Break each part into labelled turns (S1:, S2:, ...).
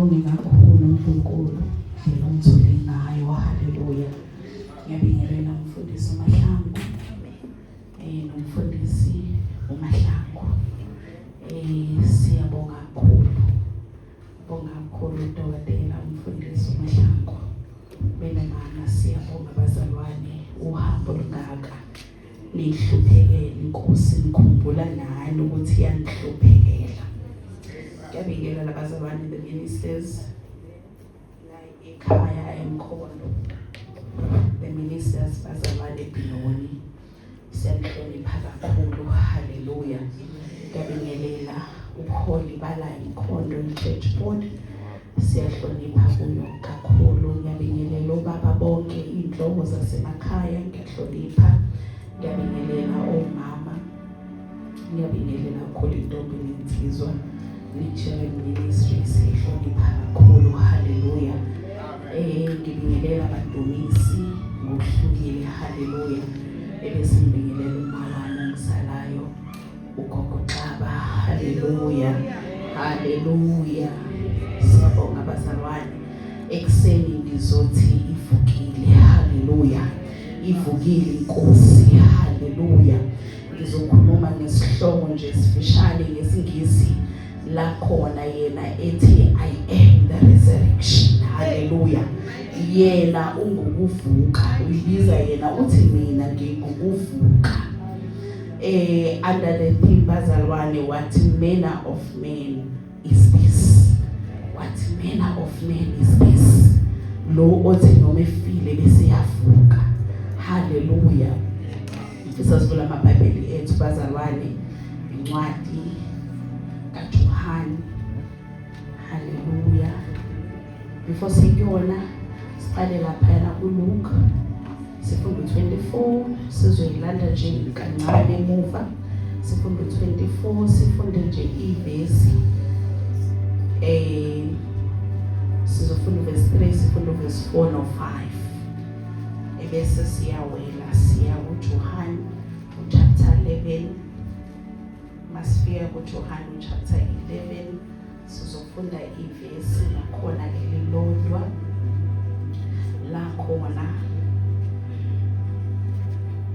S1: Sibonge kakhulu uNkulunkulu ndlela ongithole ngayo. Haleluya. Ngiyabingelela umfundisi uMahlangu. Nomfundisi uMahlangu. Siyabonga kakhulu. Bonga kakhulu dokotela umfundisi uMahlangu. Mina mama siyabonga bazalwane uhambo olungaka. Nihluphekele inkosi nikhumbula nani ukuthi yanihluphekela. Ngiyabingelela labazalwane the ministers la ekhaya eMkhondo. The ministers bazalwane Binoni. Siyanihlonipha kakhulu. Haleluya. Ngiyabingelela ubuholi bala eMkhondo Church Board. Siyahlonipha kuyo kakhulu. Ngiyabingelela obaba bonke inhloko zasemakhaya ngiyahlonipha. Ngiyabingelela omama. Ngiyabingelela kakhulu intombi nensizwa ne-children ministry siyahlonipha kakhulu. Haleluya. Ngibingelela abadumisi ngokuhlukile. Haleluya. Ebese ngibingelela umama ongizalayo ugogo Xaba. Haleluya. Haleluya. Siyabonga bazalwane. Ekuseni ngizothi ivukile. Haleluya. Ivukile inkosi. Haleluya. Ngizokhuluma ngesihloko nje esifishane ngesingisi la khona yena ethi I am the resurrection. Haleluya. Yena ungukuvuka. Uyibiza yena uthi mina ngingukuvuka. Under the theme bazalwane, what manner of man is this? What manner of man is this? Lo othi noma efile bese yavuka. Hallelujah. Ngifisa sivula amaBhayibheli ethu bazalwane, incwadi kaJohane. Hallelujah. Before sikuyona siqale laphayana kuLuke sifunde u-24 sizoyilanda nje kancane emuva sifunde u-24 sifunde nje ivesi sizofunda uvesi 3 sifunde uvesi 4 no 5 ebese siyawela siya kuJohane chapter 11. Masifika kuJohane chapter 11 sizofunda ivesi nakhona elilodwa la khona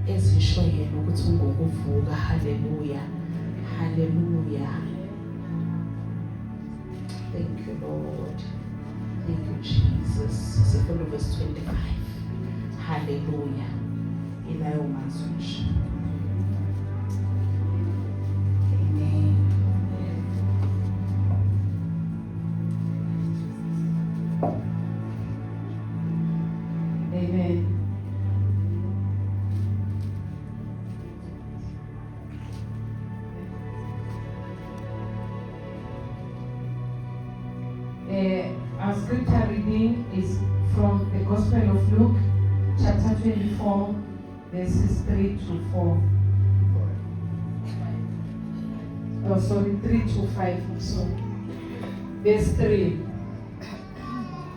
S1: ezisho yena ukuthi ungokuvuka. Haleluya, haleluya. Thank you Lord, thank you Jesus. Sifunda verse 25. Haleluya. Ilayo mazwi nje. Amen.
S2: Amen. Our scripture reading is from the Gospel of Luke, chapter 24, verses 3 to 4. Oh, sorry, 3 to 5. I'm sorry. Verse 3.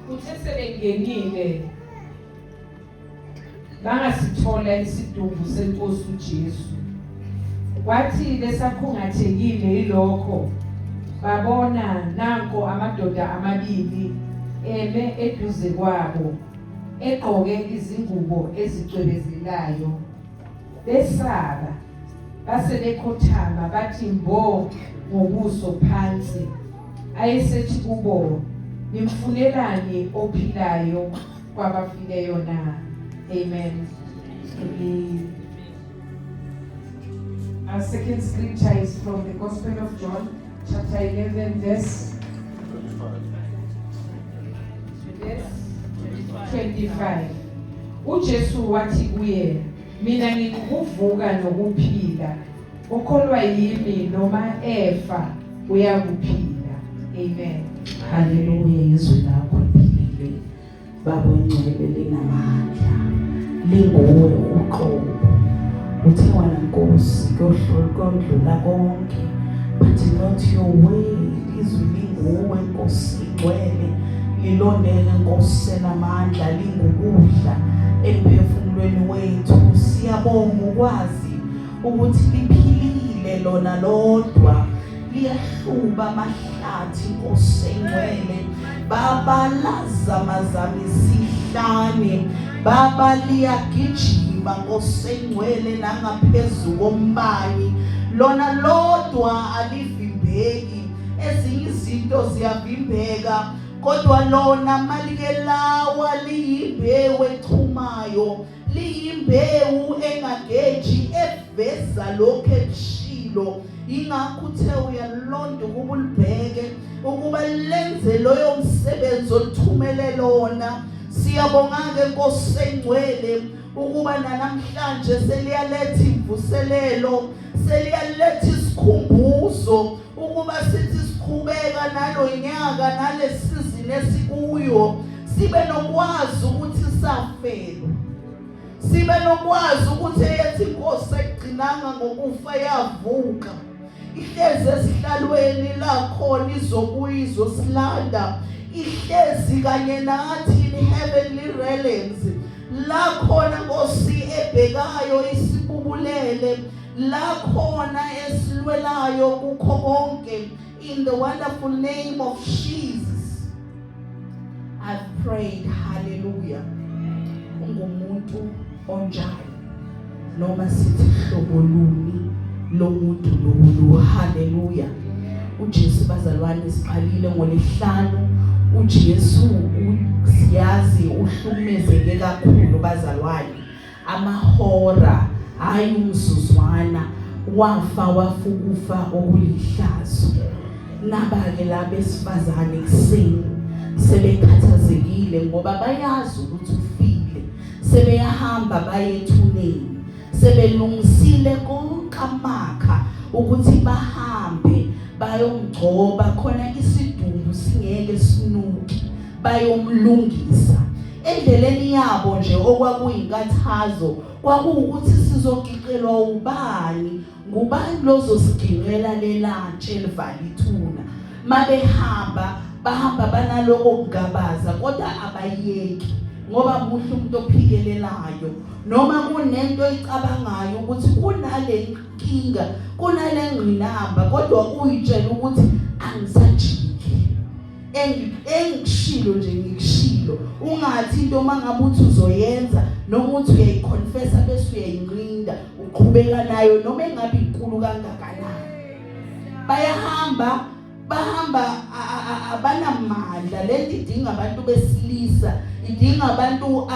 S2: Kuthe sebengenile bangasithola isidumbu senkosi uJesu. Kwathi besakhungathekile yilokho, babona nanko amadoda amabili eme eduze kwabo egqoke izingubo ezicwebezelayo. Besaba, base bekhothama bathi mbo ngobuso phansi. Ayesethi kubo, nimfunelani ophilayo kwabafileyo na? Amen.
S1: Amen.
S2: Our second scripture is from the Gospel of John, chapter 11, verse 25. uJesu wathi kuye, mina ngikuvuka nokuphila, okholwa yimi noma efa uyakuphila. Amen.
S1: Haleluya. Izwi lakho liphilile Baba ongcwele, linamandla, linguwe uqobo. Uthe wena Nkosi kuyohlola kuyondlula konke, but not your way. Izwi linguwe Nkosi ngcwele, lilondeke Nkosi enamandla, lingukudla emphefumulweni wethu. Siyabonga ukwazi ukuthi liphilile lona lodwa, liyahluba amahlathi Nkosi engcwele. Baba, lazamazamisihlane. Baba, liyagijima, Nkosi engcwele, nangaphezu kombani. Lona lodwa alivimbeki, ezinye izinto ziyavimbeka, kodwa lona malike lawa liyimbewu echumayo, liyimbewu engageji, eveza lokho ekushilo. Ingakho uthe uyalonda ukuba ulibheke, ukuba lenze loyo msebenzi oluthumele lona. Siyabonga-ke, Nkosi engcwele, ukuba nanamhlanje seliyaletha imvuselelo, seliyaletha isikhumbuzo ukuba sithi siqhubeka nalo nyaka, nale season esikuyo, sibe nokwazi ukuthi safelwa, sibe nokwazi ukuthi eyethi inkosi ekugcinanga ngokufa, yavuka, ihlezi esihlalweni lakhona, izobuya izosilanda, ihlezi kanye nathi in heavenly realms, la khona, Nkosi, ebhekayo isibubulele, la khona esilwelayo kukho konke. In the wonderful name of Jesus I've prayed. Hallelujah. Ungumuntu onjani, noma sithi hlobo luni lomuntu lolu? Hallelujah. uJesu, bazalwane, siqalile ngolesihlanu. uJesu, siyazi, uhlukumezeke kakhulu, bazalwane, amahora, hayi umzuzwana. Wafa, wafukufa okulihlazo. Naba-ke labesifazane ekuseni sebekhathazekile ngoba bayazi ukuthi ufile. Sebeyahamba baye ethuneni, sebelungisile konke amakha ukuthi bahambe bayomgcoba khona, isidumbu singeke sinuke, bayomlungisa. Endleleni yabo nje, okwakuyinkathazo kwakuwukuthi sizogiqelwa ubani, ngubani lozosiginqela lelatshe elivala ithuna? Mabehamba, bahamba banaloko kungabaza, kodwa abayeki ngoba muhle umuntu ophikelelayo. Noma kunento oyicabangayo ukuthi kunale nkinga, kunale ngqinamba, kodwa uyitshela ukuthi angisajiki, engikushilo nje ngikushilo. Ungathi into mangabe uthi uzoyenza noma uthi uyayiconfessa bese uyayinqinda, uqhubeka nayo noma engabe inkulu kangakanani. Bayahamba, bahamba, abanamandla. Lento idinga abantu besilisa, idinga abantu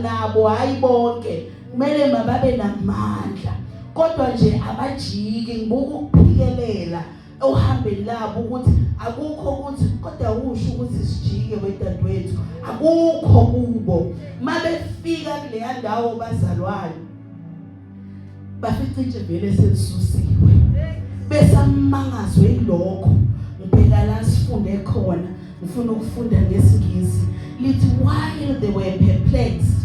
S1: nabo, hayi bonke, kumele mababe namandla, kodwa nje abajiki. Ngibuka ukuphikelela ohambeni labo ukuthi akukho ukuthi kodwa usho ukuthi sijike, wedadewethu, akukho kubo. Mabefika kuleya ndawo, bazalwane, bafica itshe vele selisusiwe. Besamangazwe yilokho, ngibheka la sifunde khona, ngifuna ukufunda ngesiNgisi, lithi, "While they were perplexed,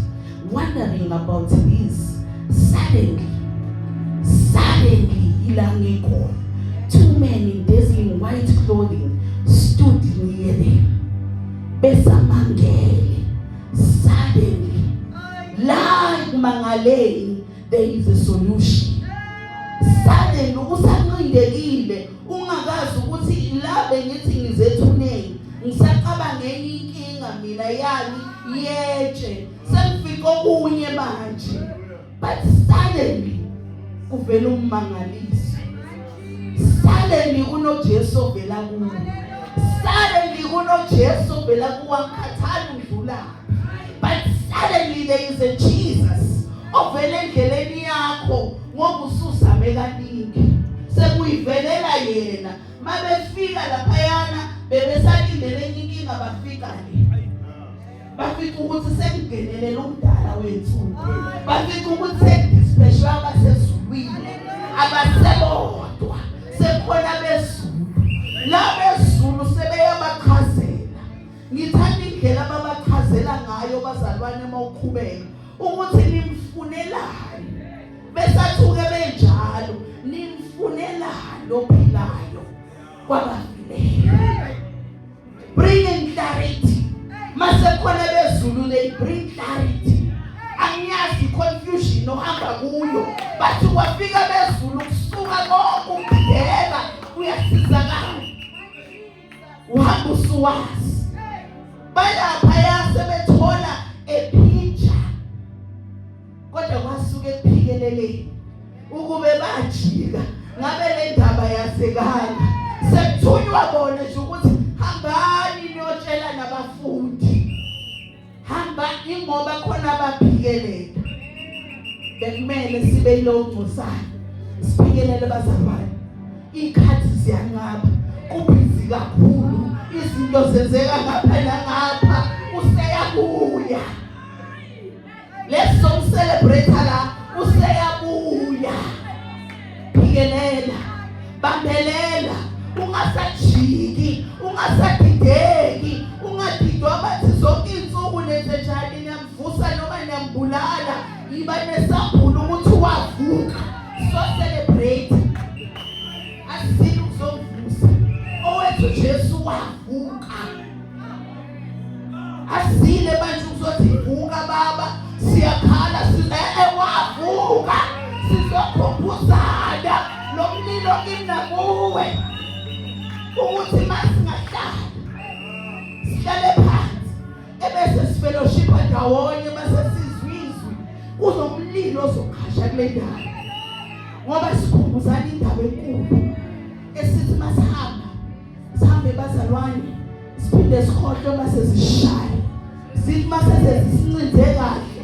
S1: wondering about this, suddenly," suddenly ila ngikhona, "two men in dazzling white clothing stood near them." Besamangele, suddenly, la kumangaleni there is a solution. Suddenly, usanqindekile, ungakazi ukuthi la bengithi ngizethuneni, ngisacabanga enye inkinga mina yani yetshe, sengifika okunye manje, but suddenly kuvela ummangaliso. Suddenly kunoJesu ovela kuwo. Suddenly kunoJesu ovela kuwo. Angikhathali udlula, but suddenly there is a Jesus ovela endleleni yakho, ngoba usuzame kaningi, sekuyivelela yena. Mabefika laphayana, bebesalindele enye inkinga, bafika le, bafika ukuthi sekungenelela umdala wethu, bafika ukuthi sekudispatchwa abasezulwini, abasebodwa, sekukhona bezulu. La bezulu sebeyabachazela. Ngithanda indlela ababachazela ngayo, bazalwane, mawuqhubeka, ukuthi nimfunelani. Besathuke benjalo, nimfunelani ophilayo kwabafileyo? Bringing clarity. Masekhona bezulu, they bring clarity. Angiyazi confusion ohamba kuyo, bathi kwafika bezulu, kusuka konke ukudideka, uyasizakala, uhamba usuwazi. Balapha yasebethola ephinja, kodwa kwasuka ekuphikeleleni ukube bajika ngabe le ndaba yasekana. Sekuthunywa bona nje ukuthi hambani niyotshela nabafundi, hamba, ingoba khona abaphikelela. Bekumele sibe yilowo ngcosana, siphikelele bazalwane. Ikhathi ziyanqaba, kubhizi kakhulu, izinto zenzeka ngapha nangapha. Useyabuya, leso celebrate la, useyabuya. Phikelela, bambelela, ungasajiki, ungasadideki, ungadidwa bathi zonke insuku nenze njani, niyamvusa noma niyambulala. Yiba nesambulo ukuthi wavuka, so celebrate. Asini ukuzovusa owethu Jesu wavuka, asile manje ukuzothi vuka baba, siyakhala wavuka. Sizokhumbuzana lo mlilo kimi nakuwe ukuthi masingahlala sihlale phansi ebese sifellowshipa ndawonye, mase sizwizwe kunomlilo ozoqhasha kule ndawo, ngoba sikhumbuzana indaba enkulu esithi masihamba sihambe bazalwane, siphinde sikhohlwe mase zishaya, sithi mase sesincinze kahle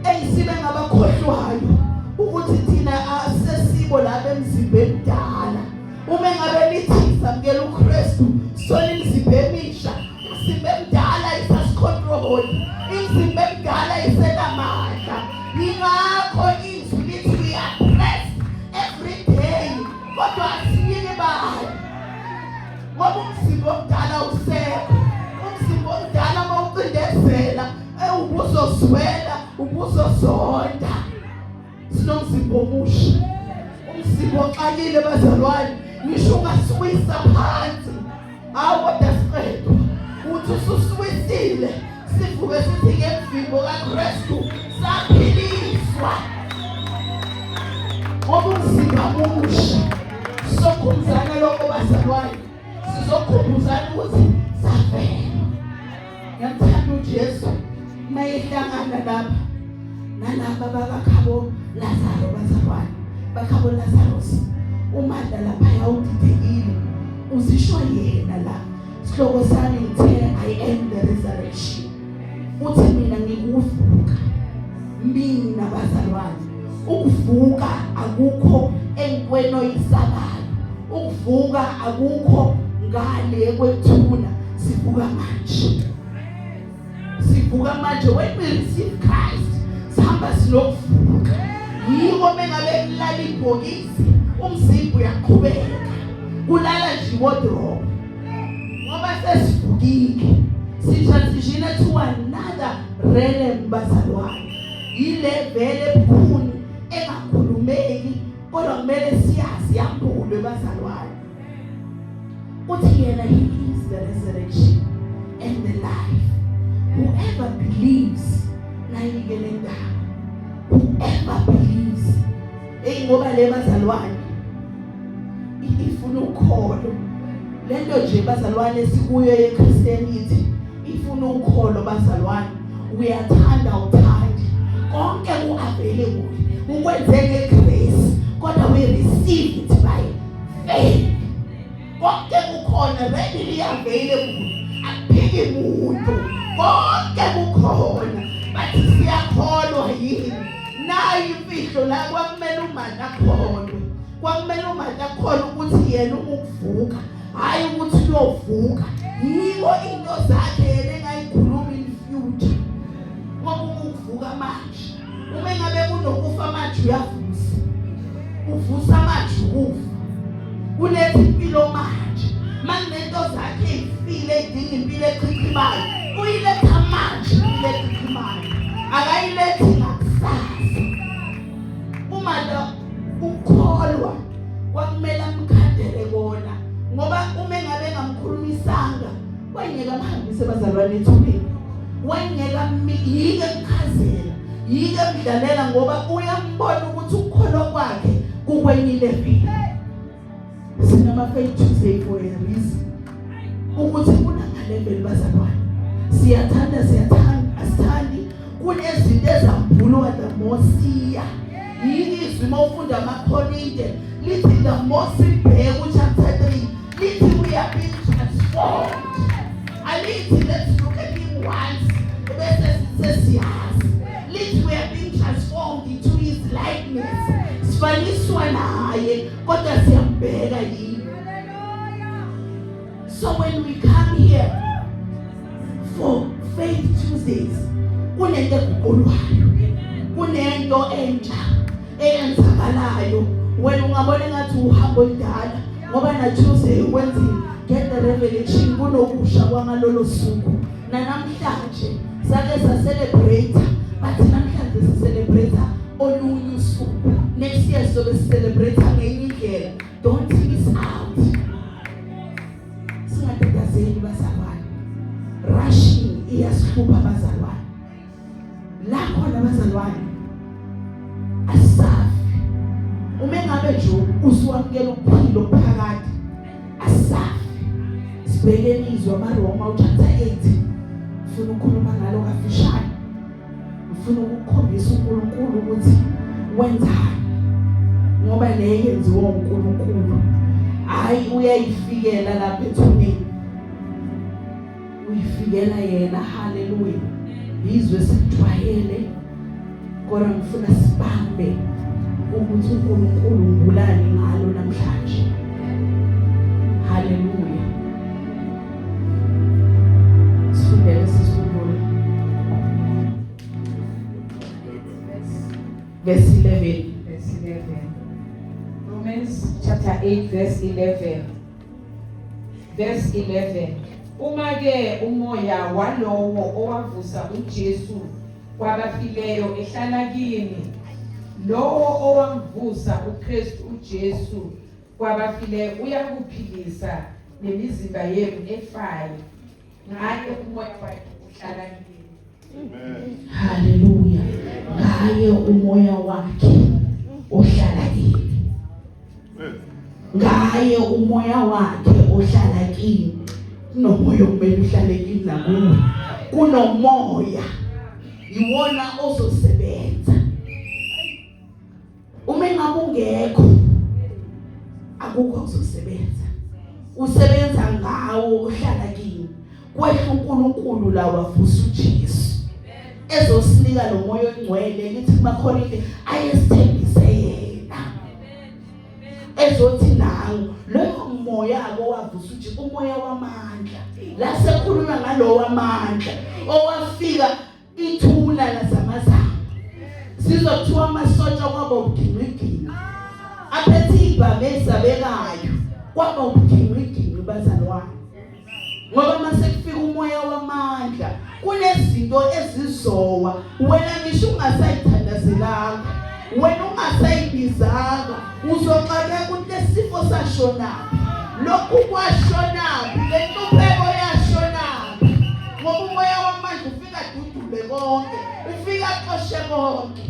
S1: eyisibe ngabakhohlwayo ukuthi thina asesibo laba emzimba emdala. Uma ngabe lithi samukela uKristu, sona imizimba emisha. Imizimba emdala isasicontrol, imizimba emdala isenamandla. Yingakho izwi lithi we are blessed every day, kodwa asiyilibali ngoba umzimba omdala usekho. Umzimba omdala mawucindezela ewubuzozwela, ubuzozonda. Sinomzimba omusha, umzimba oxakile bazalwane, ngisho ungasiwisa phansi, hawu, kodwa siqedwa uthi ususiwisile, sivuke sithi ngemvimbo kaKristu saphiliswa, ngoba umzimba musha. Sokhumzana lokho bazalwane, sizokhumbuzana ukuthi safela. Ngiyamthanda uJesu mayehlangana lapha nalaba bakakhabo Lazaro, bazalwane bakhabo Lazarus. UMartha lapha yawudidekile, uzisho yena la. Sihloko sami ngithe "I am the resurrection". Uthi mina ngikuvuka mina bazalwane. Ukuvuka akukho entweni oyisabayo, ukuvuka akukho ngale kwethuna. Sivuka manje, sivuka manje. When we receive Christ, sihamba sinokuvuka. Yiko mengabe kulala ibhokisi, umzimba uyaqhubeka, kulala nje wardrobe, ngoba sesivukile, si-transition to another realm bazalwane. Yile vele ebukhuni engakhulumeki, kodwa kumele siyazi, yambulwe bazalwane. Uthi yena he is the resurrection and the life. Whoever believes, nayike le ndaba, whoever believes. Hey, ngoba le bazalwane ifuna ukholo lento nje bazalwane sikuyo yeChristianity, ifuna ukholo bazalwane. Uyathanda uthandi, konke ku-available, ukwenze ngegrace, kodwa we receive it by faith. Konke kukhona, readily available, akuphiki muntu, konke kukhona, bathi siyakholwa yini? Nayi imfihlo la. Kwakumele uMartha akholwe, kwakumele uMartha akholwe ukuthi yena umukuvuka, hayi ukuthi uyovuka. Yiko into zakhe yena engayikhuluma in future, ngoba ukuvuka manje, uma engabe kunokufa manje, uyavusa, uvusa manje ukufa, uletha impilo manje. Manento zakhe ifile idinga impilo echichimayo, uyiletha manje impilo echichimayo, akayilethi ngakusasa. Uma lo ukholwa kwakumele amkhandele kona, ngoba uma engabe engamkhulumisanga wayengeke amhambise bazalwane ethubeni, wayengeke yike emchazela, yike emdlalela, ngoba uyambona ukuthi ukukholwa kwakhe kukwenye level. Sinama faith Tuesday for a reason, ukuthi kunama level bazalwane. Siyathanda, siyathanda, asithandi, kunezinto ezambulwa the more siya. Yizwi mawufunda amaKorinte lithi the more sibheka uchapter 3 lithi we are being transformed. Alithi let's look at him once bese sesiyazi. Lithi we are being transformed into his likeness. Sifaniswa naye kodwa siyambheka yini? So when we come here for Faith Tuesdays, kunento eguqulwayo, kunento entsha eyenzakalayo. Wena ungabona ngathi uhambo oludala ngoba na Tuesday wenzile get the revelation, kunokusha kwangalolo suku. Namhlanje sake sa celebrate, but namhlanje si celebrate olunye usuku. Next year sobe celebrate ngenye indlela. Don't miss out. Singatatazeli bazalwane, rushing iyasihlupha bazalwane. La khona bazalwane asafi. Uma engabe nje usuwamukela ukuphila okuphakade, asafi. Sibhekeni izwi amaRoma uchapter 8. Ufuna ukukhuluma ngalo kafishane, ufuna ukukhombisa uNkulunkulu ukuthi wenzani, ngoba le yenziwa uNkulunkulu. Hayi, uyayifikela lapha ethuneni, uyifikela yena. Haleluya! Izwe sikujwayele, kodwa ngifuna sibambe ukuthi uNkulunkulu ngulani ngalo namhlanje. Haleluya! Sifundele sisikhulule verse 11.
S2: Verse 11. Romans chapter 8 verse 11. Verse 11. Uma ke umoya walowo owavusa uJesu kwabafileyo ehlala kini, lowo owamvusa uKristu uJesu kwabafileyo uyakuphilisa nemizimba yenu efayo ngaye umoya wakhe uhlala kini.
S3: Amen.
S1: Haleluya! Ngaye umoya wakhe ohlala kimi.
S3: Amen.
S1: Ngaye umoya wakhe ohlala kimi. Kunomoya okumele uhlale kimi nakuwe. Kunomoya iwona ozosebenza. Uma engabe ungekho, akukho kuzosebenza. Usebenza ngawo ohlala kimi. Kwehla uNkulunkulu la, wavusa uJesu ezosinika lo moya ongcwele. Lithi kumaKorinte ayesithembise yena, ezothi nangu loyo moya ako wavusa uJesu, umoya wamandla. La sekhuluma ngalowo amandla owafika ithuna lazamazama, sizothiwa amasotsha kwaba ubuginqiginqi, aphethe ibhamu ezabekayo, kwaba ubuginqiginqi bazalwane, ngoba mase kufika umoya wamandla kunezinto ezizowa. Wena ngisho ungasayithandazelanga, wena ungasayibizanga, uzoxakeka ukuthi lesifo sashonaphi, lokhu kwashonaphi, lenhlupheko yashonaphi, ngoba umoya wamandla ufika dudule konke, ufika xoshe konke.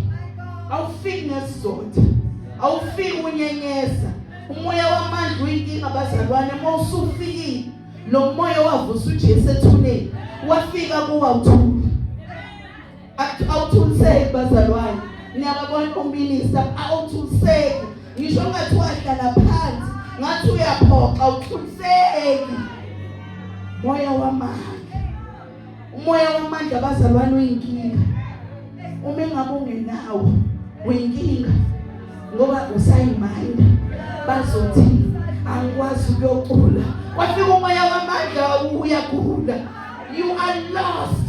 S1: Awufiki nesizotha, awufiki unyenyeza. Umoya wamandla uyinkinga bazalwane. Uma usufikile lo moya wavusa uJesu ethuneni, wafika kuwa uthula, awuthuliseki bazalwane. Niyababona uminister, awuthuliseki ngisho ngathi wahlala phansi ngathi uyaphoxa, awuthuliseki. Moya wamandla, umoya wamandla bazalwane uyinkinga. Uma engabe ungenawo uyinkinga, ngoba usayiminda bazothi angikwazi ukuyocula. Kwafika umoya wamandla, uyagula, you are lost.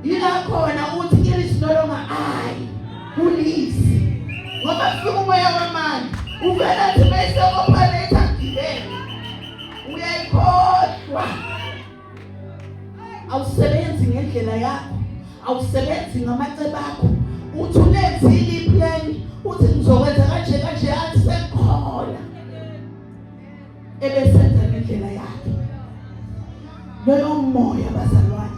S1: Yila khona uthi it is no longer I who lives, ngoba kufika umoya wamandla, uvela athi bese operate agibele, uyayikhohlwa. Awusebenzi ngendlela yakho, awusebenzi ngamacebo akho. Uthi ulenzile iplan, uthi ngizokwenza kanje kanje, athi sekukhona ebesenza ngendlela yakhe. Loyo moya bazalwane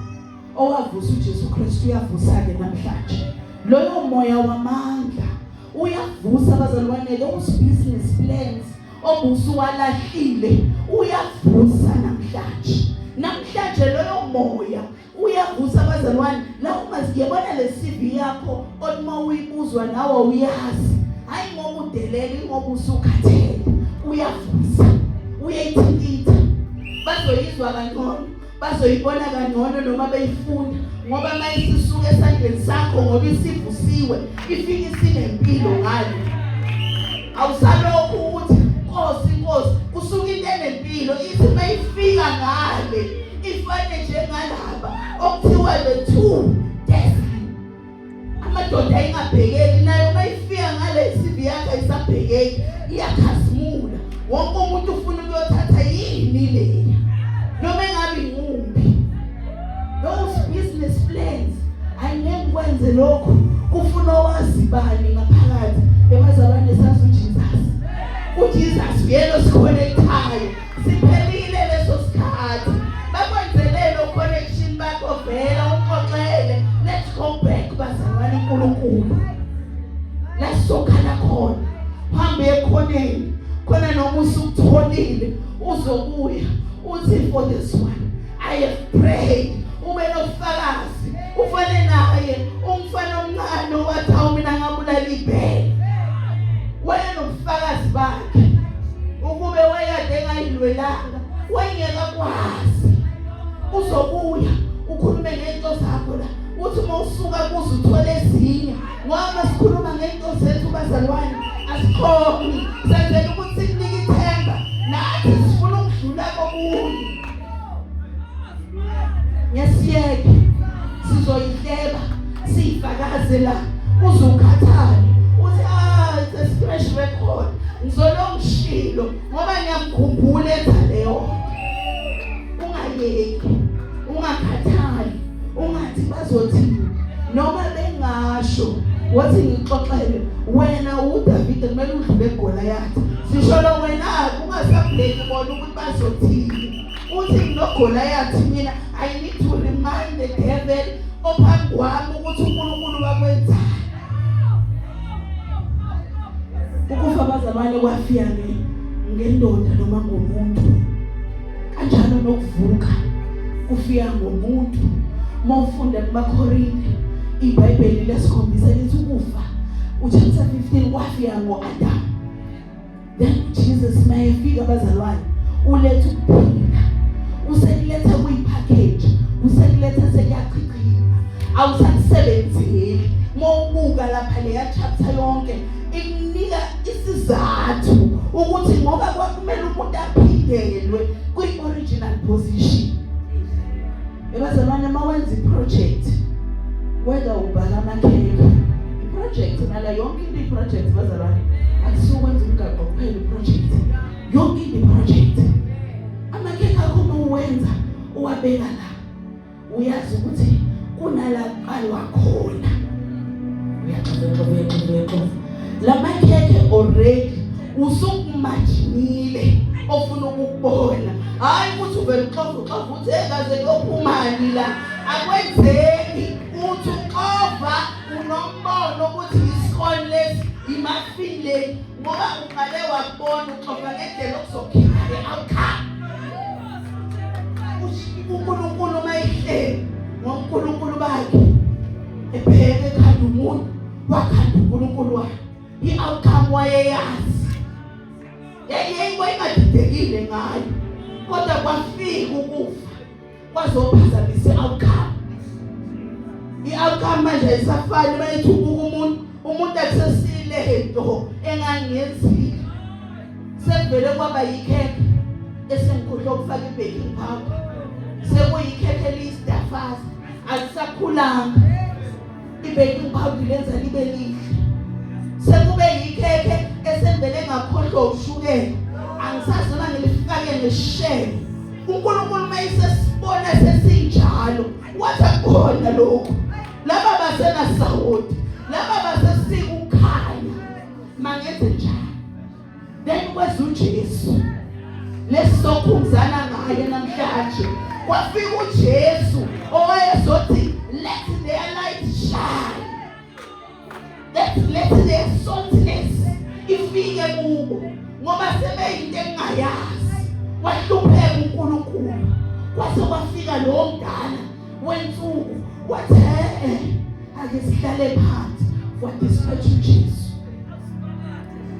S1: owavusa uJesu Kristu uyavusa ke namhlanje. Loyo moya wamandla uyavusa bazalwane. Those business plans obusuwalahlile uyavusa namhlanje. Namhlanje loyo moya uyavusa abazalwane la. Uma siyabona le CV yakho othi uma uyibuzwa nawe uyazi, hayi ngoba udelele, ngoba usukhathele, uyavusa, uyayithintitha, bazoyizwa kangcono, bazoyibona kangcono noma beyifunda, ngoba mayisisuka esandleni sakho, ngoba isivusiwe, ifike isinempilo ngalo. Awusalokhu ukuthi Nkosi, Nkosi. Kusuka into enempilo, ithi mayifika ngale ifane njengalaba okuthiwa the two dozen, amadoda ayingabhekeki nayo. Mayifika ngale CV yakhe ayisabhekeki, iyakhazimula. Wonke umuntu ufuna ukuyothatha yini leya, noma engabe ingumbi. Those business plans, ayingeke kwenze lokho, kufuna owazi bani ngaphakathi. Ebazalwane, sazi uJesus. UJesus uyena osiconnectayo. Siphelile leso sikhathi bakwenzelele connection bakho, vela uxoxele. Let's go back, bazalwane. uNkulunkulu la sokhala khona, hambe ekhoneni khona, noma usukutholile uzobuya uthi, "For this one I have prayed." Ube nofakazi, ufane naye umfana omncane owathi, "Awu, mina ngabulala ibhele." Wayenobufakazi bakhe. Ukube wayekade engayilwelanga, wayengeke akwazi. Uzobuya ukhulume ngento zakho la, uthi uma usuka kuze uthole ezinye, ngoba sikhuluma ngento zethu, bazalwane, asikhoni, senzela ukuthi sikunike ithemba. Nathi sifuna ukudlula kokunye. Ngesiyeke sizoyihleba, siyifakaze la uzukhathale, uthi, "Ah, it's a scratch record, ngizolongishilo ngoba ngiyamkhumbula enza leyo." Ungayeki, ungakhathali, ungathi bazothini noma bengasho. Wathi ngixoxele wena, uDavid kumele udlule eGoliath. Sisho lo wena, ungasabheki bona ukuthi bazothini. Uthi nginoGoliath mina, I need to remind the devil ophambi kwami ukuthi uNkulunkulu wakwenzani. Ukufa, bazalwane, kwafika ngendoda noma ngomuntu, kanjalo nokuvuka kufika ngomuntu. Mawufunda kumaKorinte, iBhayibheli lesikhombisa lithi ukufa, uchapter 15, kwafika ngoAdam. Then Jesus mayefika, bazalwane, uletha ukuphila, usekuletha kuyipackage, usekuletha sekuyachichima, awusakusebenzeli. Mawubuka lapha leya chapter yonke ikunika isizathu ukuthi ngoba kwakumele umuntu aphindelwe kwi-original position. Ebazalwane, mawenza iproject, whether ubhala amakhekhe, iproject nala, yonke into iproject, bazalwane. Akusukwenza umgaqo kuphela iproject, yonke into iproject. Amakhekhe akho uma uwenza, uwabeka la, uyazi ukuthi kunala kuqalwa khona, uyaxova, uyaxova, uyaxova la makhekhe, already usukumajinile ofuna ukukubona. Hayi ukuthi uvela uxova, uxova, uthi engaze kuyophumani la, akwenzeki. Uthi uxova unombono ukuthi iscone lesi, imuffin le, ngoba uqale wakubona, uxova ngendlela okuzokhipha le-outcome. UNkulunkulu mayihleli ngoNkulunkulu bakhe, ebheke ekhanda umuntu, wakhanda uNkulunkulu wakhe, i-outcome wayeyazi, yayi wayingadidekile ngayo, kodwa kwafika ukufa kwazophazamisa i-outcome. I-outcome manje ayisafani. Bayithi ubuka umuntu, umuntu akusesile nto engangiyenzile, sekuvele kwaba yikhekhe esengikhohlwa ukufaka i-baking powder, sekuyikhekhe eliyistafaza, alisakhulanga, i-baking powder lenza libe lihle. Sekube yikhekhe esengivele ngakhohlwa ushukela, angisazi noma ngilifake neshelo. uNkulunkulu mayisesibona sesinjalo, wathi akukhona lokhu, laba basenasawoti, laba basesika ukukhanya, mangenze njani? Then kweza uJesu lesizokhumzana ngaye namhlanje. Kwafika uJesu owayezothi, "Let their light shine, let their saltiness ifike kubo," ngoba sebeyinto engayazi. Wahlupheka uNkulunkulu. Kwase kwafika lowo mdala wensuku wathi eh ake sihlale phansi, wadispatch uJesu.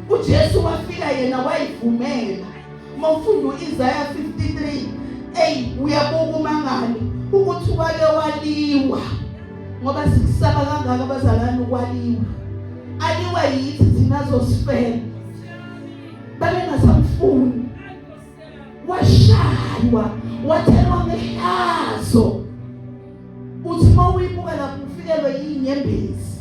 S1: uJesu wafika yena wayivumela. Mawufunda uIsaiah 53, ey uyabuka umangale ukuthi wake waliwa, ngoba sikusaba kangaka abazalwane ukwaliwa. Aliwa yithi thina zosifela, babengasamfuni, washaywa, wathelwa ngehlazo. Uthi mawuyibuka lapho ufikelwe yinyembezi.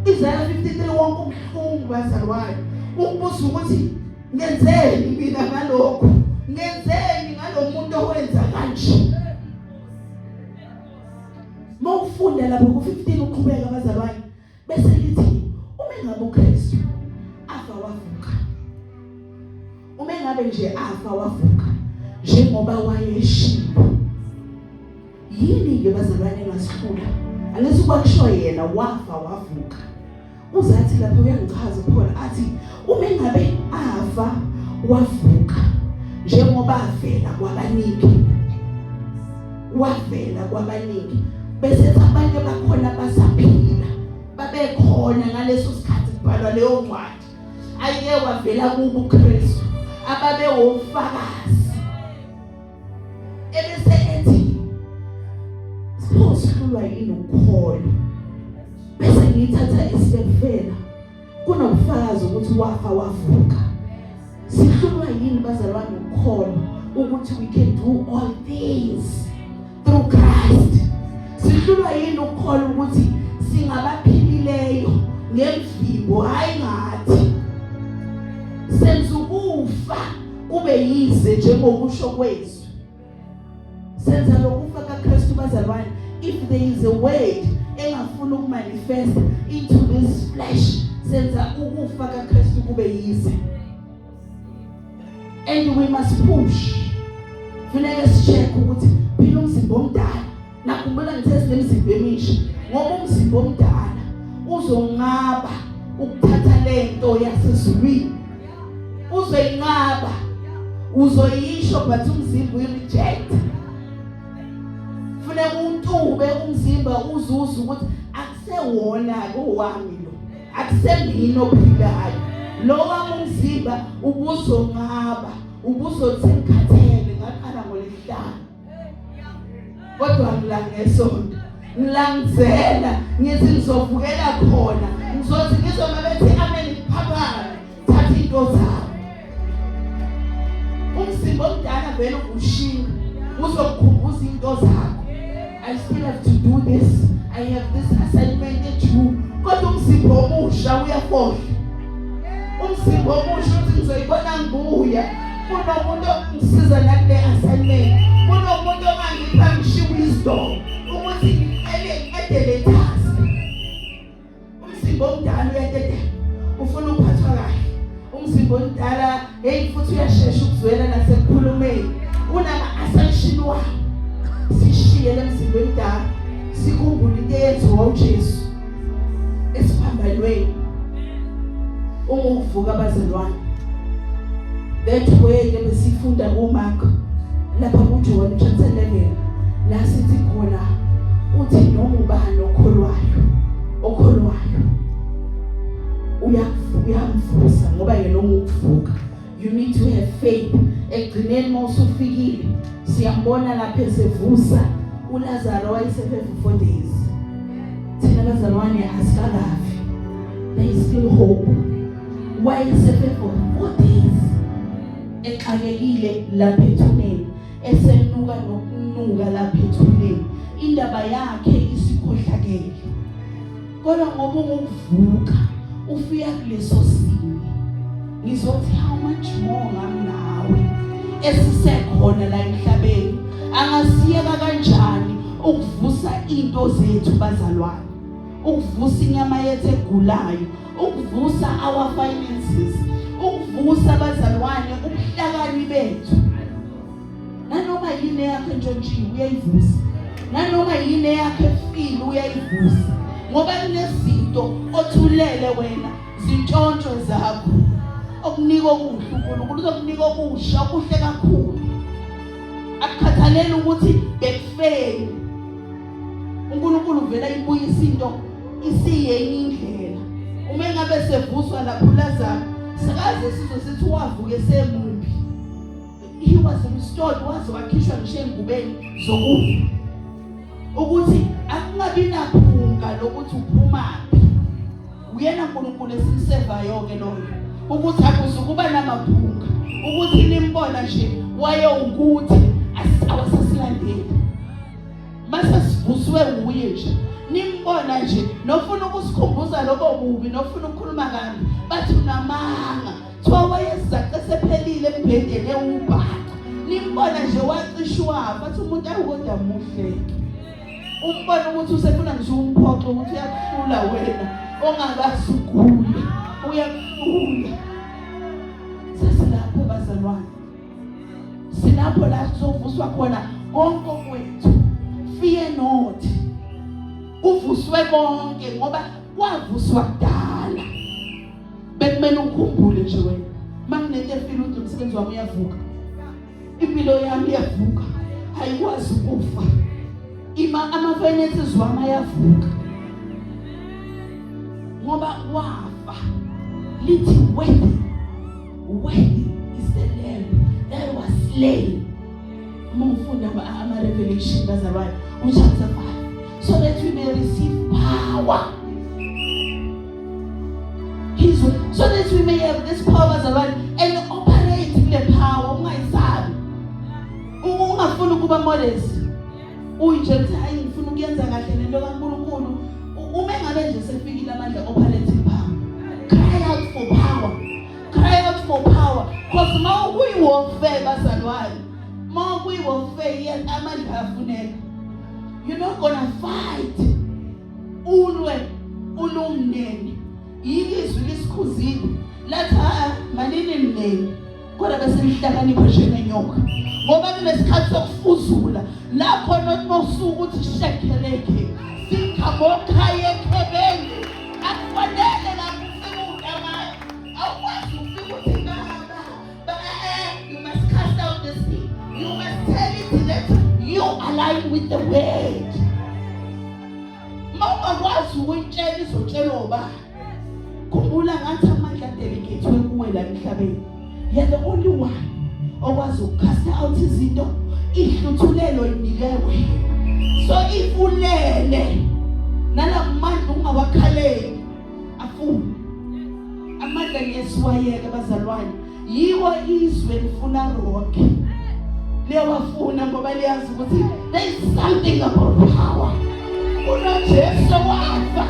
S1: Isaiah 53 wonke ubuhlungu bazalwane, ukubuza ukuthi ngenzeni mina ngalokho, ngenzeni ngalomuntu owenza kanje. Mawufunda lapho ku15 uqhubeka bazalwane, bese lithi uma engabe uKristu afa wavuka, uma engabe nje afa wavuka njengoba wayeshilo, yini ke bazalwane engasihlula? Angithi kwakusho yena wafa wavuka. Uzathi lapho uyangichaza uPaul athi uma engabe afa wavuka njengoba avela kwabaningi, wavela kwabaningi, bese abanye bakhona basaphila, babekhona ngaleso sikhathi kubhalwa leyo ncwadi, ayike wavela kubo uKristu, ababe wofakazi. Ebese ethi sipho sihlulwa yini ukukholwa? Bese ngiyithatha isibekufela, kunobufakazi ukuthi wafa wavuka. Sihlulwa yini bazalwane ukukholwa ukuthi we can do all things through Christ? Sihlulwa yini ukukholwa ukuthi singabaphilileyo ngemvimbo, hayi ngathi senza ukufa kube yize njengokusho kwezwi? Senza lokufa kaKristu bazalwane. If there is a word engafuna ukumanifest into this flesh, senza ukufa kaKristu kube yize. And we must push. Funeka sicheck ukuthi phila umzimba omdala. Nakhumbula ngithe sinemizimba emisha, ngoba umzimba omdala uzonqaba ukuthatha lento yasezulwini, uzoyinqaba, uzoyisho, but umzimba uyireject. Funeka untube umzimba uzuze ukuthi akusewona kowami lo, akusemina ophilayo lo wami umzimba. Ubuzonqaba, ubuzothi ngikhathele, ngaqala ngolesihlanu kodwa ngila ngesonto, ngilangizela, ngithi ngizovukela khona, ngizothi ngizoma bethi amen, ngiphaphame, thatha into zami. Umzimba omdala vele ubushinga, uzokukhumbuza into zakho, I still have to do this, I have this assignment due. Kodwa umzimba omusha uyafohla. Umzimba omusha uthi ngizoyibona ngibuya, kunomuntu ongisiza nakule assignment, kunomuntu ongangipha ngisho wisdom ukuthi ngiqele ngiqede le task. Umzimba omdala uyadedela, ufuna ukuphathwa kahle. Umzimba omdala, hey, futhi uyashesha ukuzwela nasekukhulumeni, unama-assumption wawo. Sishiye lemzimba emdala, sikhumbule into eyenziwa uJesu esiphambanweni. Ungukuvuka abazalwane. That way ebesifunda kuMark lapha kuJohn chapter 11, la sithi khona uthi noma ubani okholwayo, okholwayo uyamvusa, ngoba yena ungukuvuka. You need to have faith. Ekugcineni mawusufikile, siyambona lapha esevusa uLazaro wayesefe for 4 days. Thina bazalwane asikakafi, there is still hope. Wayesefe for 4 days, exakekile lapha ethuneni, esenuka nokunuka lapha ethuneni, indaba yakhe isikhohlakele, kodwa ngoba ungukuvuka ufika kuleso simo, ngizothi how much more ngami nawe esisekhona la emhlabeni? Angasiyeka kanjani ukuvusa into zethu bazalwane, ukuvusa inyama yethu egulayo, ukuvusa our finances, ukuvusa abazalwane ubuhlakani bethu? Nanoma yini eyakho entshontshiwe uyayivusa, nanoma yini eyakho efile uyayivusa, ngoba kunezinto othulele wena zintshontsho zakho. Okunika okuhle uNkulunkulu uzokunika okusha okuhle kakhulu. Akukhathaleli ukuthi bekufeni. uNkulunkulu uvela ibuyisa into isiyenye indlela. Uma engabe sevuswa lapho uLazaro, sakaze sizwe sithi wavuka esemumbi. He was restored, waze wakhishwa ngisho engubeni zokufa. Ukuthi akungabi naphunga lokuthi uphumaphi. Uyena uNkulunkulu esimsevayo ke loyo. Ukuthi akuzukuba namaphunga. Ukuthi nimbona nje wayewukuthi awasasilandeli. Mase sivuswe nguye nje. Nimbona nje nofuna ukusikhumbuza lobo bubi nofuna ukukhuluma kambi bathi unamanga. Kuthiwa wayezace sephelile embhedeni ewubhaca. Nimbona nje wacishwa bathi umuntu awukodwa muhle. Umbona ukuthi usefuna ngisho umphoxo ukuthi uyakuhlula wena ongakazi ugule. Uyakuhlula. Sesilapho bazalwane. Silapho la sizovuswa khona konke kwethu. Fear not. Kuvuswe konke ngoba kwavuswa kudala. Bekumele ukhumbule nje wena. Manginento efile ukuthi umsebenzi wami uyavuka. Impilo yami iyavuka. Ayikwazi ukufa. Ima ama finances wami ayavuka. Ngoba wafa. Lithi worthy. Worthy is the lamb that was slain. Uma ufunda ama revelation bazalwane, uchapter 5. So that we may receive power. He's, so that we may have this power bazalwane and operate kule power ungayisabi. Ungafuni ukuba modest. Uyinje uthi hayi ngifuna ukuyenza kahle lento kaNkuluNkulu. Uma engabe nje sefikile amandla operating power. Cry out for power. Cry out for power. Because ma ukuyi warfare bazalwane. Ma ukuyi warfare yes amandla afuneka. You're not gonna fight. Ulwe ulumnene. Yilizwi lisikhuzile. Lathi ha manini mnene. Kodwa bese lihlakanipha njengenyoka. Ngoba kunesikhathi sokufuzula la khona othi mawusuka uthi shekeleke. Sikhamokhaya ekhebeni. Akufanele lapho ufike utamaya. Awukwazi ukufika uthi baba. You must cast out this thing. You must tell it that you align with the word. Mawungakwazi ukuyitshela izotshelwa ubani. Khumbula ngathi amandla adelegethwe kuwe la emhlabeni. You're the only one okwazi ukucasta out izinto ihluthulelo inike wena. So if ulele nalamandla ungawakhaleli afune. Amandla ngiyesiwayeka bazalwane. Yiwo izwe lifuna rock. Liyawafuna ngoba liyazi ukuthi there is something about power. KunoJesu wafa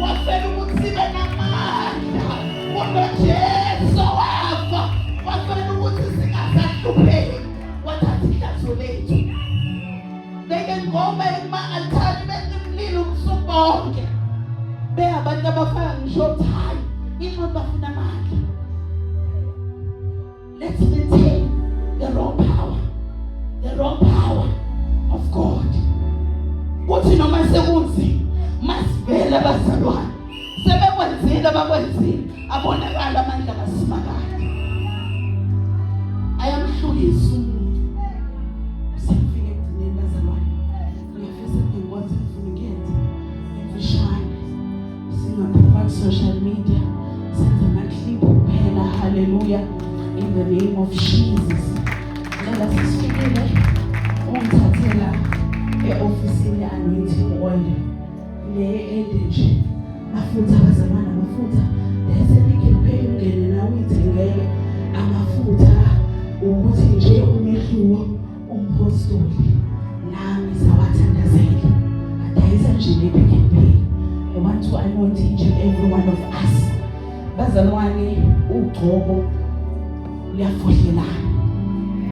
S1: wafela ukuthi sibe namandla. KunoJesu wafa wafela ukuthi singasahlupheki. Wathatha ihlazo lethu. They can go back kuma-altari benze umlilo ubusuku bonke. Beyabantu abafaka ngisho thayi inxa bafuna amandla. Let's maintain the raw power. The raw power of God. Kuthi noma sekunzima masivele abazalwane. Sebekwenzile abakwenzile abonakala amandla kaSimakade. Ayamhlukisa umuntu. Sengifike ekugcineni bazalwane. Ngiyafisa inkonzo engifuna ukuyenza. Emfishane. Singaphuma ku social media senze ama clip kuphela. Hallelujah. In the name of Jesus. Nala sisifikile ungithathela e-ofisini anointing oil le ende nje mafutha bazalwane amafutha bese likhiphe ungene nawe uyithengele amafutha ukuthi nje umehluko umpostoli nami sawathandazela adayisa nje le Pick n Pay. I want to anoint each and every one of us. Bazalwane ugcobo luyafohlelana.